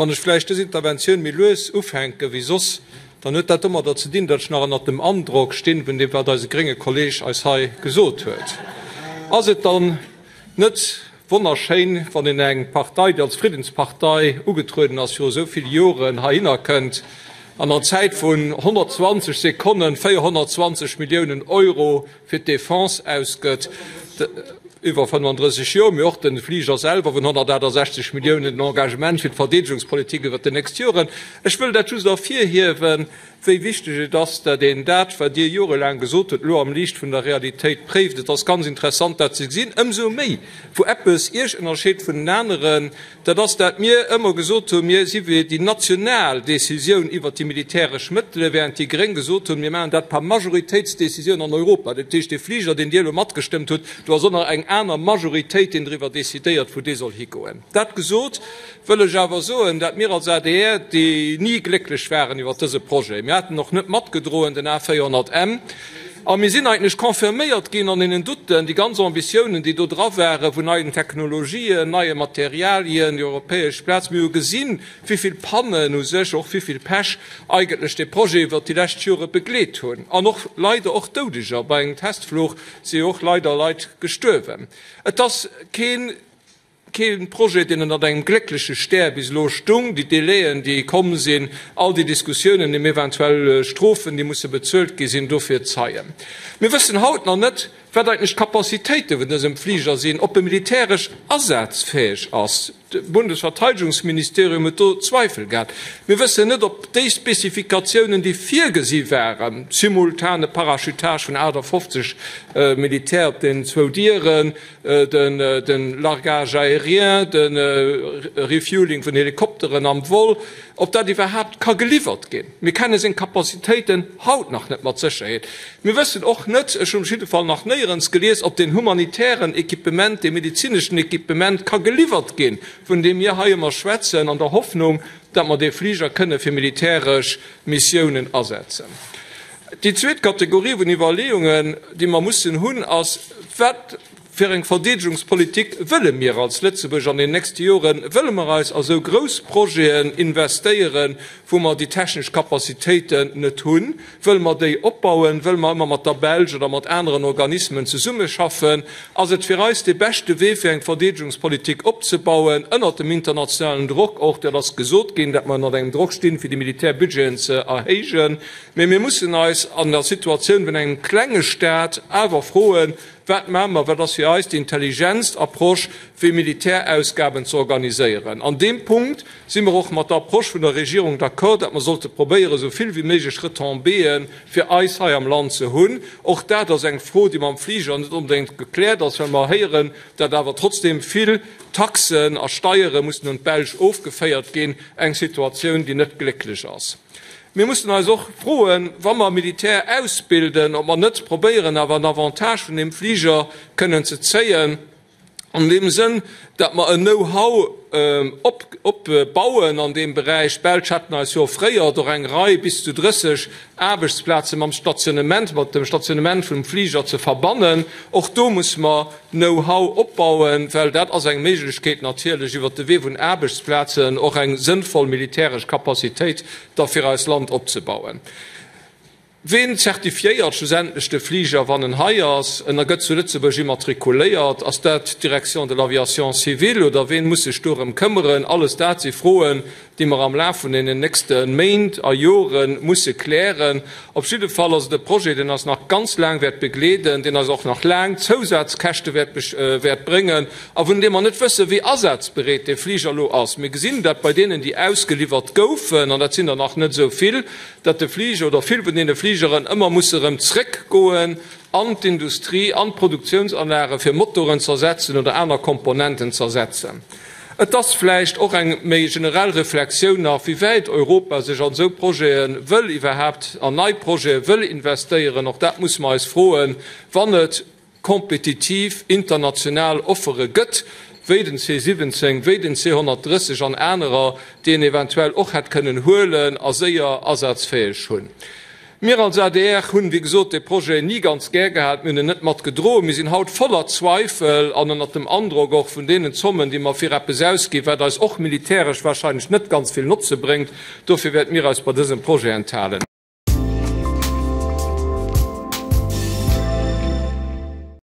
Wann ech vläicht dës Interventioun méi lues ufänke wéi soss, dann huet dat domadder ze dinn, datt ech nach ënnert dem Androck stinn vun deem, wat eise grénge Kolleeg eis hei gesot huet. Ass et dann net wonnerschéin, wann een eng Partei, déi als Friddenspartei ugetrueden ass viru esou vill Joren, heihinner kënnt an an Zäit vun 120 Sekonnen 420 Milliounen Euro fir d'Defense ausgëtt, iwwer 35 Joer, mee och de Fliger selwer vun 168 Milliounen, den Engagement fir d'Verdeedegungspolitik iwwert déi nächst Joren. Ech wëll dat just ervirhiewen, wéi wichteg et ass, dat een dat, wat Dir jorelaang gesot hutt, elo am Liicht vun der Realitéit préift. Et ass ganz interessant, dat ze gesinn, ëmsou méi wou eppes Iech ënnerscheet vun den aneren, Dat ass dat mir ëmmer gesot hunn, mir si fir déi national Décisioun iwwert déi militäresch Mëttele, während déi Gréng gesot hunn, mir maachen dat par Majoritéitsdécisioun an Europa. Dat heescht, dee Fliger, deen Dir elo matgestëmmt hutt, do ass och nach eng aner Majoritéit, deen driwwer décidéiert, wou dee soll higoen. Dat gesot, wëll ech awer soen, dat mir als adr, déi ni glécklech waren iwwert dëse Projet, mir haten och net matgedroen den A 400 M, A mir sinn eigentlech confirméiert ginn an deenen Douten, déi ganz Ambitiounen, déi do dra ware vun neien Technologien, neie Materialien, déi europäesch Plaz. Mir hu gesinn, wéi vill Pannen u sech, och wéi vill Pech eigentlech dee Projet iwwert déi lescht Jore begleet hunn. An och leider och Doudeger. Bei engem Testfluch si jo och leider Leit gestuerwen. Et ass keen. Kee Projet, deen ënnert engem gléckleche Stär bis elo stung. Déi Délaiën, déi komm sinn, all déi Diskussiounen ëm eventuell Strofen, déi musse bezuelt gi sinn, dofir Zeien. Mir wëssen haut nach net, wat eigentlech d'Capacitéite vun dësem Fliger sinn, ob e militäresch asazfäeg ass. De Bundesverteidigungsministerium huet do Zweifel gehat. Mir wëssen net, ob déi Spezifikatiounen, déi virgesi waren, simultane Parachutage vun 58 Militär op den zwou Dieren, den Largage aérien, de Refueling vun Helikopteren am Vol, ob dat iwwerhaapt ka geliwwert ginn. Mir kenne seng Capacitéiten haut nach net mat Sécherheet. Mir wëssen och net, ech hunn op jidde Fall nach néierens gelies, ob deen humanitären Equipement, dee medezineschen Equipement ka geliwwert ginn, vun deem mir hei ëmmer schwätzen, an der Hoffnung, datt mer dee Fliger kënne fir militäresch Missiounen asetzen. Déi zweet Kategorie vun Iwwerleeungen, déi mer mussen hunn, ass, Wat fir eng Verdeedegungspolitik wëlle mir als Lëtzebuerg an den nächste Joren? Wëlle mer eis a sou grouss Projeten investéieren, wou mer déi technesch Capacitéiten net hunn? Wëlle mer déi opbauen? Wëlle mer ëmmer mat der Belsch oder mat aneren Organismen zesummeschaffen? Ass et fir eis dee beschte Wee, fir eng Verdeedegungspolitik opzebauen, ënnert dem internationalen Drock och, dat ass gesot ginn, dat mer ënnert engem Drock stinn, fir déi Militärbudgeten ze erhéijen? Mee mir mussen eis an der Situatioun vun engem klenge Stat awer froen, Wat maache mer, wat ass fir eis déi intelligentst Approche, fir Militärausgaben ze organiséieren? An deem Punkt si mer och mat der Approche vun der Regierung d'accord, datt mer sollte probéieren, esou vill wéi méiglech Retombéeë fir eis hei am Land ze hunn. Och dat ass eng Fro, déi mam Fliger net onbedéngt gekläert ass, well mer héieren, datt awer trotzdeem vill Taxen a Steiere mussen un d'Belsch ofgeféiert ginn, eng Situatioun, déi net glécklech ass. Mir mussen eis och froen, wa mer Militär ausbilden, ob mer net probéieren, awer en Avantage vun deem Fliger kënnen ze zéien, an deem Sënn, datt mer en Know-how opbauen an deem Beräich. D'Belsch hätten eis jo offréiert, och eng Rei, bis zu 30 Aarbechtsplaze mam Stationnement, mat dem Stationnement vum Fliger ze verbannen. Och do muss mer Know-how opbauen, well dat ass eng Méiglechkeet natierlech iwwert de Wee vun Aarbechtsplazen och eng sënnvoll militäresch Capacitéit da fir eist Land opzebauen. Ween zertifiéiert schlussendlech de Fliger, wann en hei ass? En a gëtt zu Lëtzebuerg immatrikuléiert. Ass dat d'Direction de l'aviation civile oder ween muss sech dorëm këmmeren? Alles dat si Froen, déi mer am Laf vun deenen nächste Méint a Jore musse klären. Op jidde Fall ass et e Projet, deen eis nach ganz laang wäert begleeden, deen eis och nach laang Zousazkäschte wäert bréngen a vun deem mer net wëssen, wéi asazbereet dee Fliger elo ass. Mir gesinn dat bei deenen, déi ausgeliwwert goufen, an dat sinn der nach net esou vill, datt de Fliger oder vill vun deene Fligeren ëmmer musse erëm zréckgoen an d'Industrie, an d'Produktiounsanlage fir Motoren z'ersetzen oder aner Komponenten z'ersetzen. Et ass vläicht och eng méi generell Reflexioun nach, wéi wäit Europa sech an esou Projete wëll iwwerhaapt, an nei Projete wëll investéieren. Och dat musse mer eis froen, wann et kompetitiv international Offere gëtt, wéi den C 17, wéi den C 130 an anerer, déi een eventuell och hätt kënnen huelen a séier asazfäeg hunn. Mir als adr hunn, wéi gesot, dee Projet ni ganz gär gehat. Mir hunn en net mat gedroen. Mir sinn haut voller Zweifel an ënnert dem Androck och vun deenen Zommen, déi mer fir eppes ausginn, wat eis och militäresch wahrscheinlech net ganz vill Notze bréngt. Dofir wäerte mir eis bei dësem Projet enthalen.